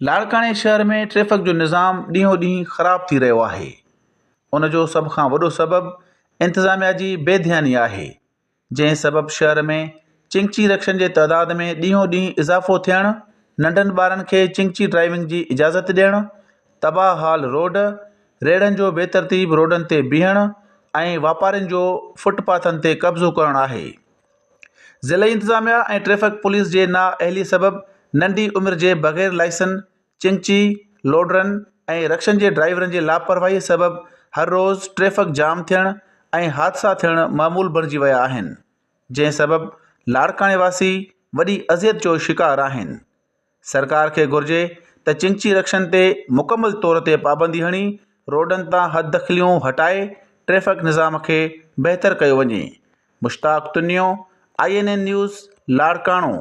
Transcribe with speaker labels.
Speaker 1: لاڙڪاڻي شهر ۾ ٽريفڪ جو نظام ڏينهون ڏينهن خراب ٿي رهيو آهي. ان جو سڀ کان وڏو سبب انتظاميا جي بي ڌياني آهي، جنهن سبب شهر ۾ چنگچي رڪشن جي تعداد ۾ ڏينهون ڏينهن اضافو ٿيڻ، ننڍن ٻارن کي چنگچي ڊرائيونگ جي اجازت ڏيڻ، تباهه حال روڊ، ريڙهن جو بي ترتيب روڊن تي بيهڻ ۽ واپارين جو فٽ پاٿن تي قبضو ڪرڻ آهي. ضلعي انتظاميا ۽ ٽريفڪ پوليس جي نااهلي سبب ننڍي عمر جي بغير لائسن چنگچي لوڊرن ۽ رڪشن جي ڊرائيورن جي لاپرواهي سبب هر روز ٽريفڪ جام ٿيڻ ۽ حادثا ٿيڻ معمول بڻجي ويا آهن جنهن سبب لاڙڪاڻي واسي وڏي اذيت جو شڪار آهن سرڪار کي گهرجي ته چنگچي رڪشن تي مڪمل طور تي پابندي هڻي روڊن تان حددخليون هٽائي ٽريفڪ نظام کي بهتر ڪيو وڃي. Mushtaq Tunio, I N N news, Larkana.